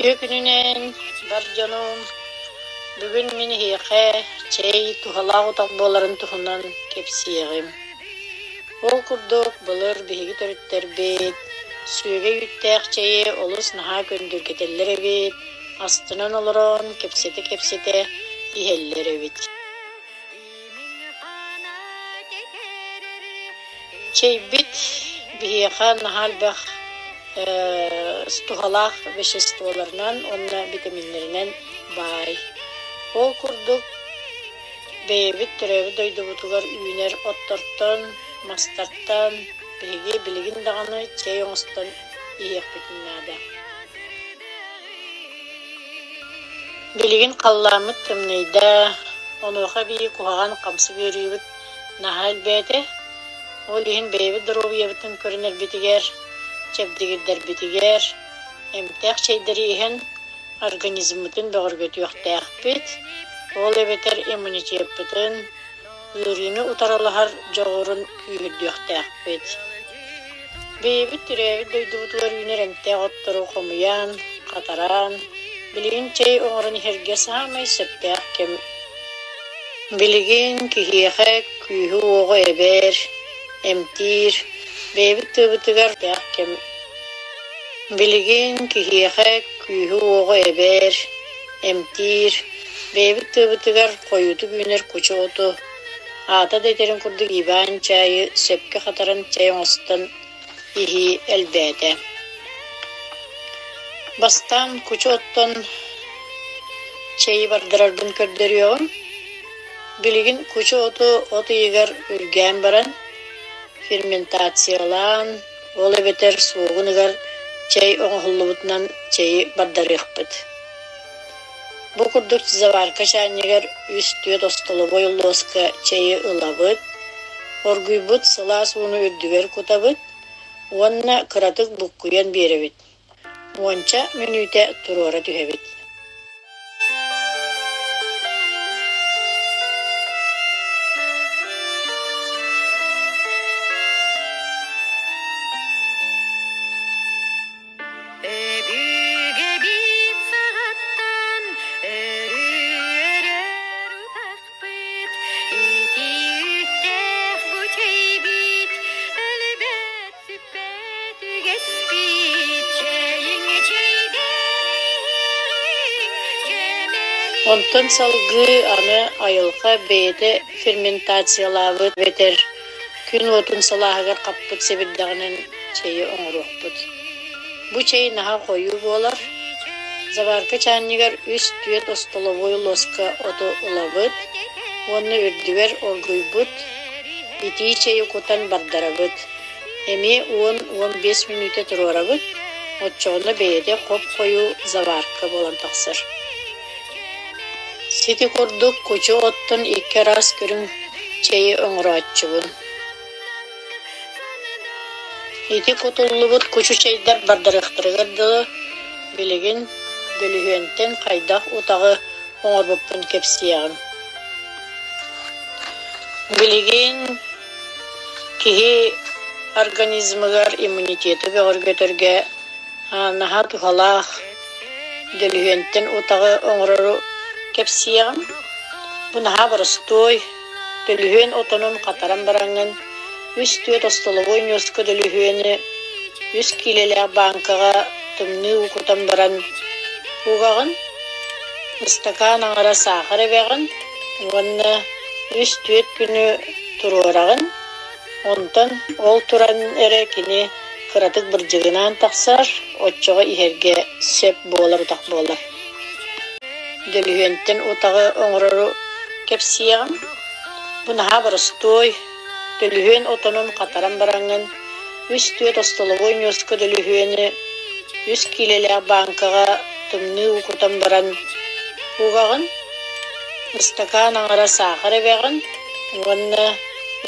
Үтүө күнүнэн, бар дьонум! Бүгүн мин эһиэхэ чэй туһалаах утах буоларын туһунан кэпсиэҕим. Ол курдук былыр биһиги төрүттэрбит сүөгэй үүттээх чэйи олус наһаа күндүргэтэллэр эбит, астынан олорон кэпсэтэ-кэпсэтэ иһэллэр эбит. Чэйбит биһиэхэ наһаа элбэх туһалаах веществоларынан уонна битэмииннэринэн баай. Ол курдук бэйэбит төрөөбүт дойдубутугар үүнэр оттортон, мастартан биһиги билигин даҕаны чэй оҥостон иһиэхпитин наада. Билигин халлааммыт тымныйда, онуоха эбии куһаҕан хамсык ыарыыбыт наһаа элбээтэ. Ол иһин бэйэбит доруобуйабытын көрүнэрбитигэр, чэбдигирдэрбитигэр эмтээх чэйдэри иһэн организммытын бөҕөргөтүөхтээхпит. Ол эбэтэр иммунитеппытын, ыарыыны утарылаһар дьоҕурун күүһүрдүөхтээхпит. Бэйэбит төрөөбүт дойдубутугар үүнэр эмтээх оттору хомуйан, хатаран, билигин чэй оҥорон иһэргэ саамай сөптөөх кэм. Билигин киһиэхэ күүһү-уоҕу эбэр, эмтиир, бэйэбит тыабытыгар кэм. Билигин киһиэхэ күүһү-уоҕу эбэр, эмтиир, бэйэбит тыабытыгар хойуутук үүнэр кучу оту, аата да этэрин курдук Иван-чайы сөпкө хатаран чэй оҥостон иһии элбээтэ. Бастаан кучу оттон чэйи бардарарбын көрдөрүөҕүм. Билигин кучу оту от ыйыгар үргээн баран, ферментациялаан, ол эбэтэр суогун ыгар чэй оҥоһуллубутунан чэйи бардарыахпыт. Бу курдук заварка чаанньыгар үс-түөрт остолобуой луоска чэйи ылабыт, оргуйбут сылаас ууну үрдүгэр кутабыт уонна кыратык буккуйан биэрэбит, уонча мүнүүтэ туруора түһэбит. Өбүгэбит саҕаттан өрүү-өрөр утахпыт, итииттээх бу чэйбит, өлбөт сүппэт үгэспит, чэйиҥ чэйдээн иһиэҕиҥ, чэмэлиҥ Онтон салгыы аны айылҕа бэйэтэ ферментациялаабыт эбэтэр күн уотун сылааһыгар хаппыт сэбирдэҕинэн чэйи оҥоруохпут. Бу чэй наһаа хойуу буолар. Заварка чаанньыгар үс-түөрт остолобуой луоска оту ылабыт уонна үрдүгэр оргуйбут итии чэйи кутан бардарабыт. Эмиэ 10-15 мүнүүтэ туруорабыт, оччоҕуна бэйэтэ хоп-хойуу заварка буолан тахсар. Сити курдук кучу оттон икки араас көрүҥ чэйи оҥорооччубун. Ити кутуллубут кучу чэйдэр бардарыахтарыгар дылы, билигин дөлүһүөнтэн хайдах утаҕы оҥорбуппун кэпсиэҕим. Билигин киһи организмыгар иммунитеты бөҕөргөтөргө наһаа туһалаах дөлүһүөнтэн утаҕы оҥорору кэпсиэҕим. Бу наһаа боростуой, дөлүһүөн отонун хатаран бараҥҥын үс-түөрт остолобуой ньуоска дөлүһүөнү үс киилэлээх бааҥкаҕа тымныы уу кутан баран угаҕын, ыстакаан аҥара саахар эбэҕин уонна үс-түөрт күнү туруораҕын. Онтон ол туран эрэ кини кыратык бырдьыгынаан тахсар, оччоҕо иһэргэ сөп буолар утах буолар. Дөлүһүөнтэн утаҕы оҥорору кэпсиэҕим. Бу наһаа боростуой, дөлүһүөн отонун хатаран бараҥҥын үс-түөрт остолобуой ньуоска дөлүһүөнү үс киилэлээх бааҥкаҕа тымныы уу кутан баран угаҕын, ыстакаан аҥара саахар эбэҕин уонна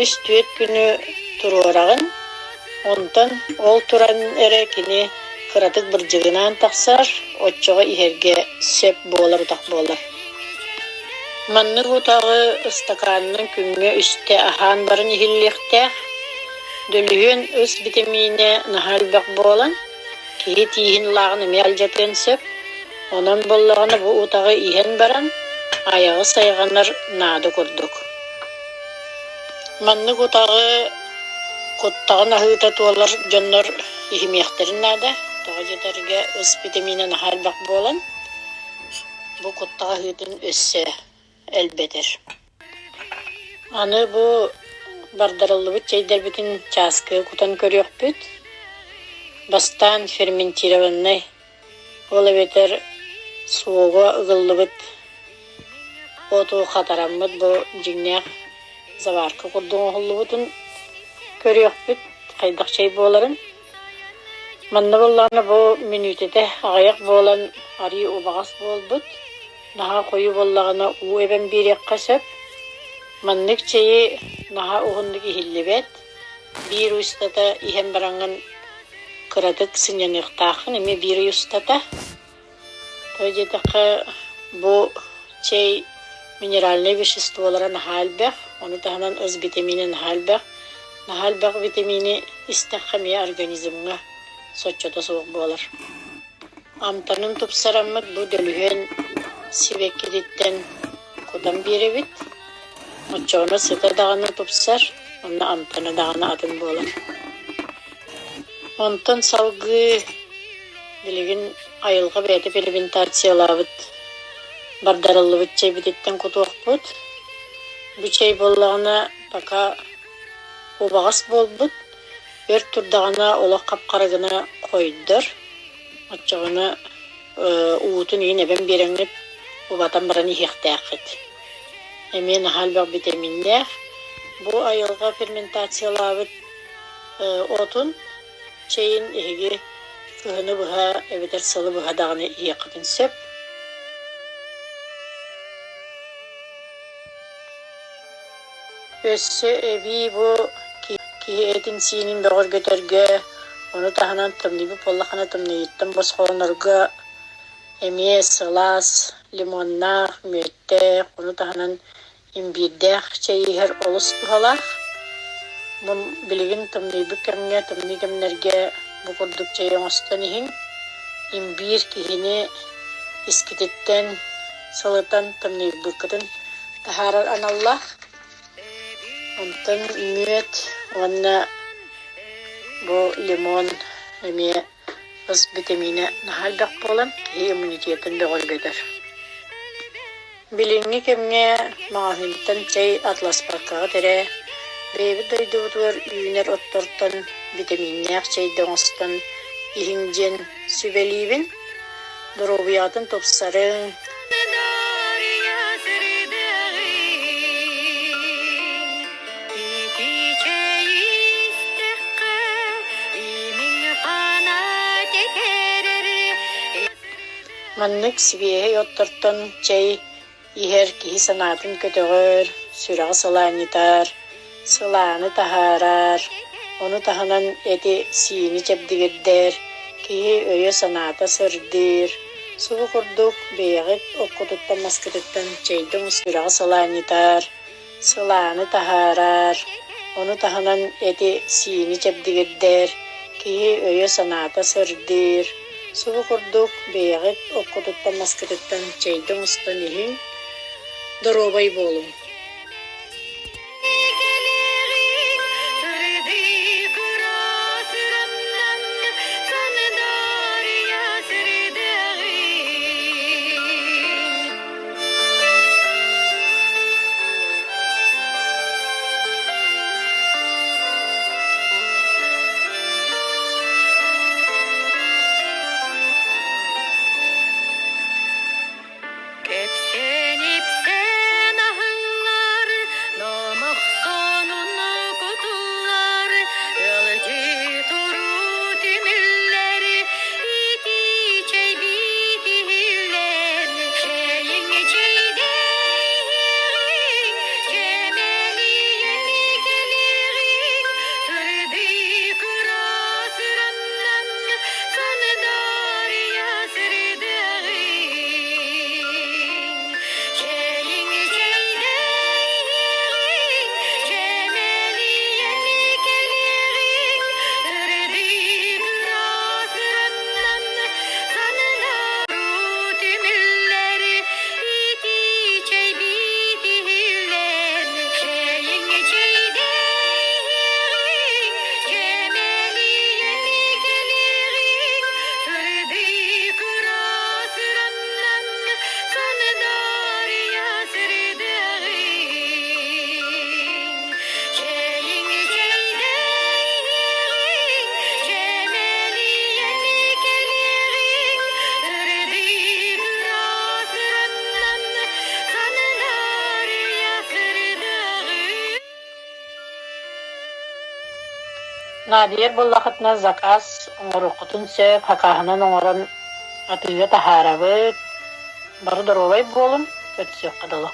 үс-түөрт күнү туруораҕын. Онтон ол туран эрэ кини кыратык бырдьыгынаан тахсар, оччоҕо иһэргэ сөп буолар утах буолар. Маннык утаҕы ыстакаанынан күҥҥэ үстэ аһаан баран иһиллиэхтээх. Дөлүһүөн ыс битэмиинэ наһаа элбэх буолан, киһи тииһин лааҕын эмиэ алдьатыан сөп. Онон буоллаҕына бу утаҕы иһэн баран айаҕы сайҕанар наада курдук. Маннык утаҕы куттаҕын аһыыта туолар дьоннор иһимиэхтэрин наада. Тоҕо диэтэргэ ыс витамина наһаа элбэх буолан, бу куттаҕа аһыытын өссө элбэтэр. Аны бу бардарыллыбыт чэйдэрбитин чааскыга кутан көрүөхпүт. Бастаан ферментированнай, ол эбэтэр суога ыгыллыбыт оту хатараммыт бу дьиҥнээх заварка курдук оҥоһуллубутун көрүөхпүт, хайдах чэй буоларын. Манна буоллаҕына бу мүнүүтэтэ аҕыйах буолан арыы убаҕас буолбут, наһаа хойуу буоллаҕына уу эбэн биэриэххэ сөп. Маннык чэйи наһаа уһуннук иһиллибэт, биир устата иһэн бараҥҥын кыратык сынньаныахтааххын, эмиэ биир ый устата. Тоҕо диэтэххэ, бу чэй минеральнай веществолара наһаа элбэх, ону таһынан ыс витаминэ наһаа элбэх. Наһаа элбэх витамини истэххэ эмиэ организмҥа соччото суох буолар. Амтанын тупсараммыт бу дөлүһүөн сибэккититтэн кутан биэрэбит. Оччоҕуна сыта даҕаны тупсар, онно амтана даҕаны атын буолар. Онтон салгыы билигин айылҕа бэйэтэ ферментациялаабыт, бардарыллыбыт чэйбититтэн кутуохпут. Бу чэй буоллаҕына пока убаҕас буолбут, өр турдаҕына олох хап-хара гына хойдор. Оччоҕуна уутун иһин эбэн биэрэҥҥит убатан баран иһиэхтээххит. Эмиэ наһаа элбэх битэмииннээх. Бу айылҕа ферментациялаабыт отун чэйин эһиги кыһыны быһа эбэтэр сылы быһа даҕаны иһиэххитин сөп. Өссө эбии бу киһи этин-сиинин бөҕөргөтөргө, ону таһынан тымныйбыт буоллаххына тымныйыттан босхолонорго эмиэ сылаас лимоннаах, мүөттээх, ону таһынан имбиирдээх чэй иһэр олус туһалаах. Бу билигин тымныйбыт кэмҥэ, тымныы кэмнэргэ бу курдук чэй оҥостон иһиҥ. Имбиир киһини искититтэн сылытан тымныйбыккытын таһаарар аналлаах. Онтон мүөт уонна бу лимон эмиэ ыс битэмиинэ наһаа элбэх буолан киһи иммунитетын бөҕөргөтөр. Билиҥҥи кэмҥэ маҕаһыынтан чэй атласпаккаҕыт эрэ, бэйэбит дойдубутугар үүнэр оттортон битэмииннээх чэйдэ оҥостон иһиҥ диэн сүбэлиибин. Доруобуйаҕытын тупсарыҥ. Маннык сибиэһэй оттортон чэй иһэр киһи санаатын көтөҕөр, сүрэҕи сылаанньытар, сылааны таһаарар, ону таһынан эти-сиини чэбдигирдэр, киһи өйө-санаата сырдыыр. Субу курдук бэйэҕит оккутуттан-маскытыттан чэйдэ сүрэҕи сылаанньытар, сылааны таһаарар, ону таһынан эти-сиини чэбдигирдэр, киһи өйө-санаата сырдыыр. Субу курдук бэйэҕит оккутуттан-маскытыттан чэйдэ оҥостон иһиҥ, доруобай буолуҥ. Кэпсээн-ипсээн аһыллан. Наадыйар буоллаххытына заказ оҥоруоххутун сөп, хакааһынан оҥорон атыыга таһаарабыт. Бары доруобай буолун, көрсүөххэ дылы.